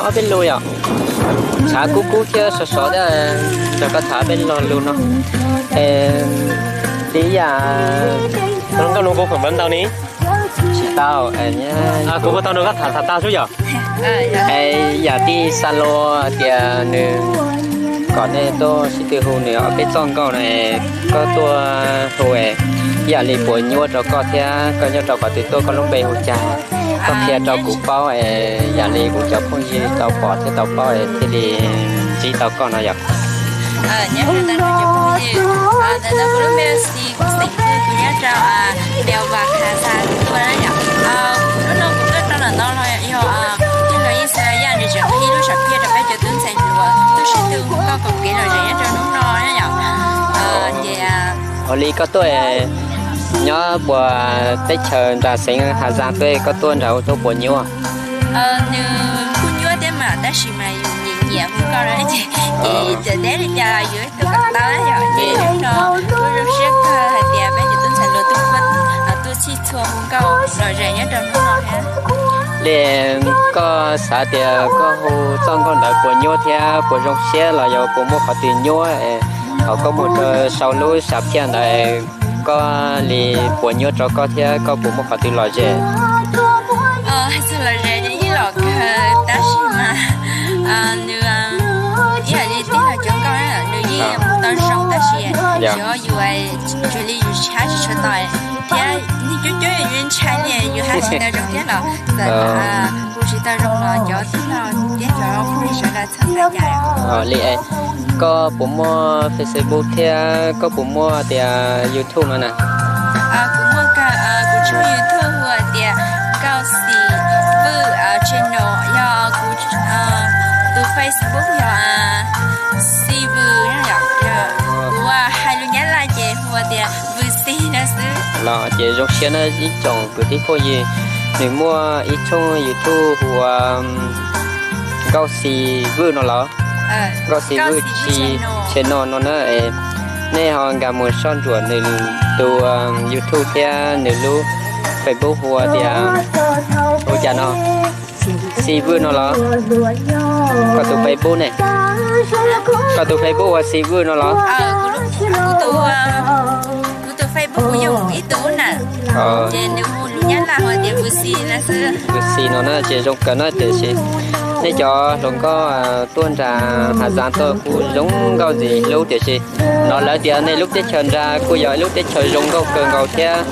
Ob peb lus yom, tshav kub kub thiab sov sov thiab, rau koj tham peb lo lus no. Li yam, nkauj nus puas phom ntau ni? Tsis tau. Kuv puas tau nrog koj tham tham tag xwb yom? Yam tij xa los tias nws kom nej tuaj sib tw hu nws ob peb txoj nkauj no, koj tuaj hu, yam li puas nyuaj rau koj thiab koj nyob rau qhov twg tuaj koj lub npe hu cas, koj qhia rau kuv paub, yam li kuv cov phooj ywg tau pom thiab tau paub thiaj li ntsib tau koj no yom. Nyob zoo ntawm no cov phooj ywg, ntawm no kuv lub npe Xis, kuv xeem Hmoob, kuv nyob rau Melbourne, Canada tuaj na yom. Hnub no kuv tuaj rau ntawm no los yog tij laug Yij Xas Yaj nws tseem qhib lub sam phiaj rau peb cov tub ntxhais hluas tuaj sib tw hu nkauj koom kev lom zem nyob rau hnub no na yom. Ces ua li koj tuaj nyob puas teb chaws nram xeev Has Zaas tuaj, koj tuaj nram ub tuaj puas nyuaj? Nws kuj nyuaj thiab mas tab sis mas yus nyiam nyiam hu nkauj na ces, ces txawm deb li cas yus tuaj kom tau yom. Ces hnub no kuj zoo siab kawg hais tias peb cov tub ntxhais hluas tuaj, tuaj txhij txhua hu nkauj lom zem nyob rau hnub no thiab. Li koj xav tias koj hu txoj nkauj ntawd puas nyuaj thiab puas zoo siab los yog puas muaj qhov twg nyuaj, thaum koj mus rau sau lub sam phiaj ntawd, koj li puas nyuaj rau koj thiab koj puas muaj qhov twg lom zem? Txog lom zem ces yeej lom kawg tab sis mas nws ib yam li tij laug cov nkauj na, nws yeej mus tau zoo tab sis xyov yus, tsuas li yus tshab tsis tshua tau thiab, coob coob yus ntshai li yus hab tsis tau zoo thiab los txawm hu tsis tau zoo los cov tij laug thiab cov phooj ywg sawv daws txhob xav li. Koj puas muaj Facebook thiab koj puas muaj tias YouTube no na? Kuv muaj, kuv tshooj YouTube hu tias Nkauj Xis Vwj channel, yog kuv tus Facebook yog Xis Vwj, kuv hais lus Nyab Laj ces hu tias Vwj Xis no xwb. Los ces zoo siab na ib tsoom kwv tij phooj ywg, nws muaj ib tshooj YouTube hu ua Nkauj Xis Vwj no los? Nkauj Xis Vwj channel no na. Nej ho nkag mus soj ntsuam nws tus YouTube thiab nws lub Facebook hu ua tias, ua cas no? Xis Vwj no los? Koj tus Facebook ne? Koj tus Facebook ua Xis Vwj no los? Kuv tus Facebook kuv yog ib tug na, ces nws hu lus Nyab Laj hu tias Vwj Xis no xwb. Vwj Xis no na ces zoo kawg na tiam sis nej cov hluas nkauj tuaj nram Has Zaas tuaj kuj zoo nkauj ntxim hlub tiam sis hnov lawv tias nej lub teb chaws nrad kuj yog ib lub teb chaws zoo nkauj kawg nkaus thiab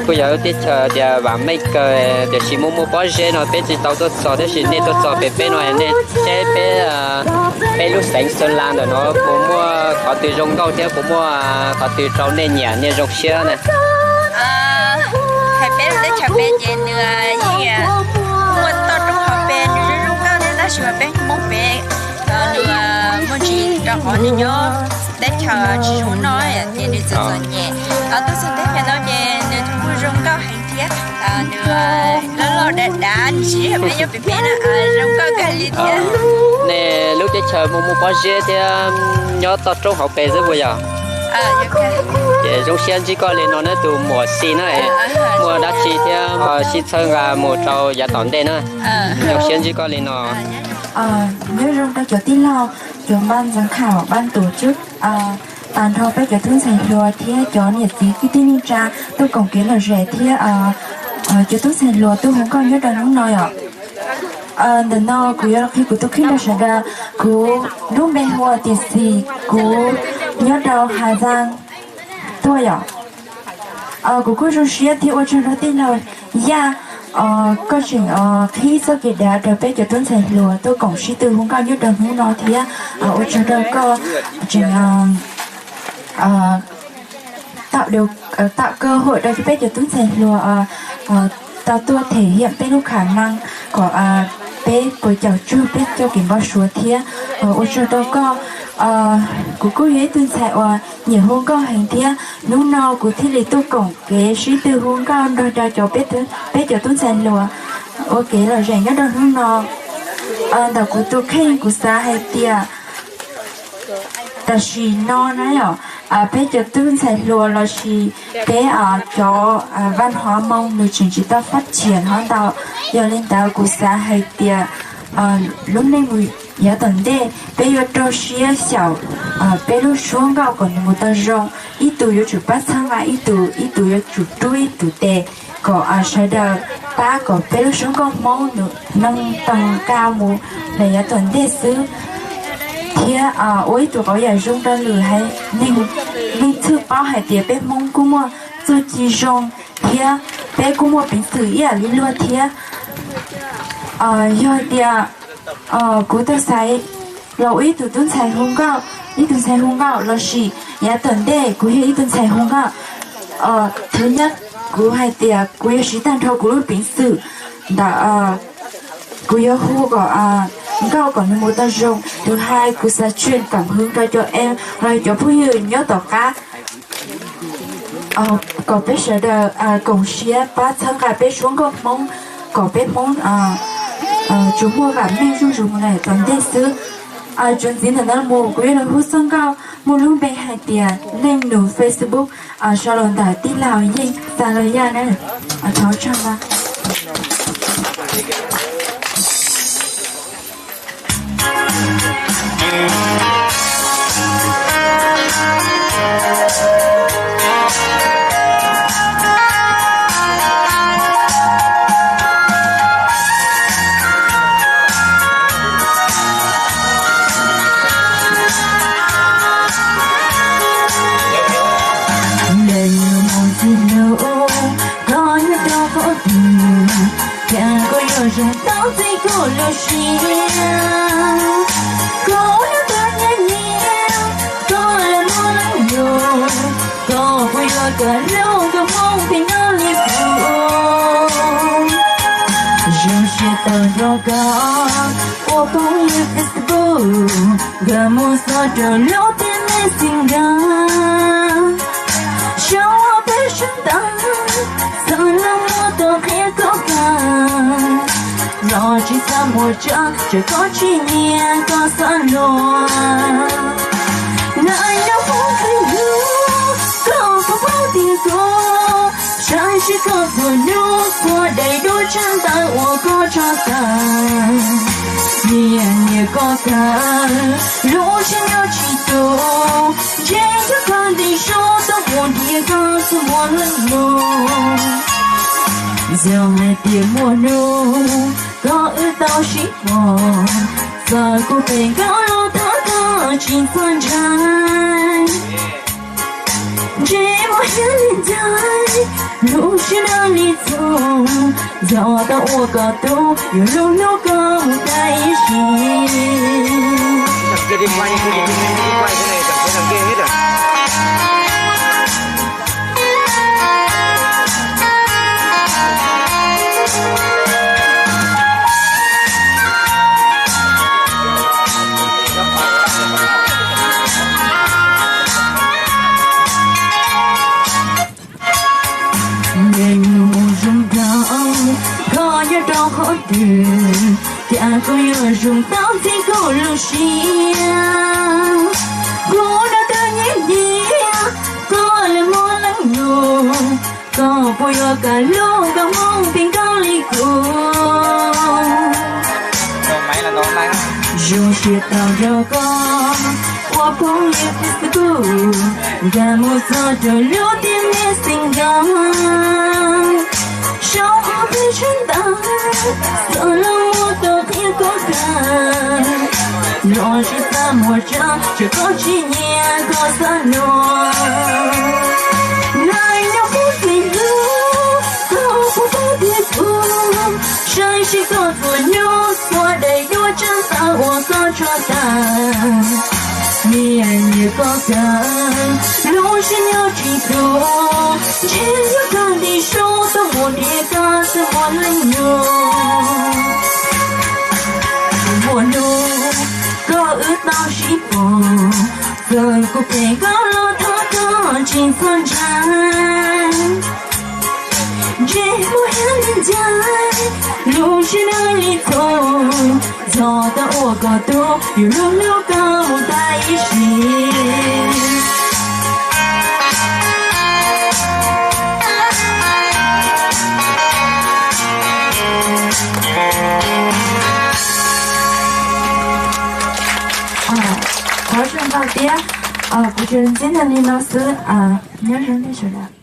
kuj yog lub teb chaws tias vam meej kawg tiam sis muaj muaj pob zeb no peb tsis tau tuaj txog tab sis nej tuaj txog pem peb no nej saib peb, peb lub xeev Xeev Las ntawm no puas muaj qhov twg zoo nkauj thiab puas muaj qhov twg rau nej nyiam nej zoo siab na? Hais peb lub teb chaws pem ces nws yeej muaj toj roob hauv pes nws zoo zoo nkauj thiab tab sis mas peb Hmoob pem nws muaj ntsis rau qhov nws nyob teb chaws tsis zoo noj ces nws txom txom nyem. Tuaj txog teb chaws no ces nws kuj zoo nkauj heev thiab, nws loj loj dav dav nws tsis yog peb nyob pem peb na, zoo nkauj kawg li thiab. Nej lub teb chaws muaj muaj pob zeb thiab nyob toj roob hauv pes xwb puas yog? Ces zoo siab ntsib koj li no nawb tus muam Xis na, muaj dab tsi thiab ho sib txhawb nqa mus rau yav tom ntej na. Zoo siab ntsib koj li no. Nyob zoo rau cov tij laug, cov npaj ntxeev kham npaj ntuj, tas nrho peb cov tub ntxhais hluas thiab cov niam txiv kwv tij neej tsa tuaj koom kev lom zem thiab cov tub ntxhais hluas tuaj hu nkauj nyob rau hnub no yom. Ntawm no kuv yuav los qhia kuv tus kheej rau sawv daws, kuv lub npe hu ua Tiam Xis, kuv nyob rau Has Zaas tuaj yom. Kuv kuj zoo siab thiab ua tsaug rau tij laug Yaj, koj tseem qhib txoj kev dav rau peb cov tub ntxhais hluas tuaj koom sib tw hu nkauj nyob rau hnub no thiab ua tsaug rau koj tseem tạo cơ hội rau peb cov tub ntxhais hluas tau tuaj thể hiện peb lub khả năng kom peb puas caum tsuag peb txoj kev npau suav thiab ua tsaug rau koj. Kuv kuj yog ib tug ntxhais uas nyiam hu nkauj heev thiab hnub no kuv thiaj li tuaj koom kev sib tw hu nkauj nrog rau cov peb cov tub ntxhais hluas ua kev lom zem nyob rau hnub no. Ntawm kuv tus kheej kuv xav hais tias tam sim no na yom, peb cov tub ntxhais hluas lossis peb cov văn hóa Hmoob nws tseem tsis tau phát triển hov ntau. Yog li ntawd kuv xav hais tias lub neej mus yav tom ntej, peb yuav rau siab xyaum peb lub suab nkauj kom nws mus tau zoo. Ib tug yuav tsum pab txhawb nqa ib tug, ib tug yuav tsum rub ib tug tes, kom sawv daws pab kom peb lub suab nkauj Hmoob nws tau nqa mus rau yav tom ntej xwb. Thiab ua ib tug qauv yam zoo rau lwm haiv neeg, neeg txhua paub hais tias peb Hmoob kuj muaj txuj ci zoo, thiab peb kuj muaj peev xwm ib yam li luag thiab. Yog hais tias kuv tau xaiv los ua ib tug tub ntxhais hu nkauj, ib tug ntxhais hu nkauj lossis yav tom ntej kuv yog ib tug ntxhais hu nkauj, thov nyob, kuv hais tias kuv yuav siv tag nrho kuv lub peev xwm ntawm kuv yuav hu kom nkauj kom nws mus tau zoo. Thứ hai, kuv xav truyền cảm hứng rau cov em los cov phooj ywg nyob tom qab, kom peb sawv daws koom siab pab txhawb nqa peb suab nkauj Hmoob, kom peb Hmoob tsuas muaj vam meej zuj zus mus rau tom ntej xwb. Txuas ntxiv ntawm no mus kuv yuav los hu txoj nkauj muaj lub npe hais tias Neej Nus, Facebook sau los ntawm tij laug Yeej Xa Los Yaj na. Thov tsaug ntau. Neej Nus mus txij lub, koj nyob rau qhov twg, cas koj yuav zoo tau txij koj lub siab. Koj ua lub tub nyiam nyiam, koj lub mob leej yug, koj puas yuav kom lub nkauj Hmoob pheej nyob li kuv? Zoo siab tau nrog koj ua phooj ywg Facebook, nkag mus txog rau lub tiaj Messenger. Xyov peb sawv daws txawm los muaj tus qhia koj kawg, los tsis txaj muag tsam ces koj tsis nyiam koj xav luag. Neej Nus hu txij lub, koj puas paub tias kuv saib seb koj txhua hnub txhua daim duab tsab ntawv uas koj tso tawm, nyiam nyiam koj kawg, lub siab nyob tsis tus, ntshe yuav kawg nti zog tau mus nrhiav koj txhua muaj leej lug. Yog hais tias muaj hnub koj wb tau sib pom, txawm kuv pheej nkaum los thov koj tsis txhob ntshai. Ntshe muaj hiab li ntxhais, lub siab dawb li txhoov, yog tau ua koj tub yuav hlub hlub koj mus tas ib sim. Neej Nus mus zoo nraug, koj nyob rau qhov twg, cas koj yuav zoo tau txij koj lub siab. Kuv lub tub nyiam nyiam, koj lub mob leej yug, koj puas yuav kom lub nkauj Hmoob pheej nkaum li kuv? Zoo siab tau nrog koj ua phooj ywg Facebook, nkag mus txog rau lub tiaj Messenger. Xyov peb sawv daws txawm los muaj tus qhia koj kawg, los tsis txaj muag tsam ces koj tsis nyiam koj xav luag. Neej Nus hu txij lub, koj puas paub tias kuv saib seb koj txhua hnub txhua daim duab tsab ntawv uas koj tso tawm, nyiam nyiam koj kawg, lub siab nyob tsis tus, ntshe yuav kawg nti zog tau mus nrhiav koj txhua muaj leej lug. Muaj hnub koj wb tau sib pom, txawm kuv pheej nkaum los thov koj tsis txhob ntshai. Ntshe muaj hiab li ntxhais, lub siab dawb li txhoov, yog tau ua koj tub yuav hlub hlub koj mus tas ib sim. Thiab kuv tsuas ntxiv ntees li no xwb, nyob zoo nej sawv daws.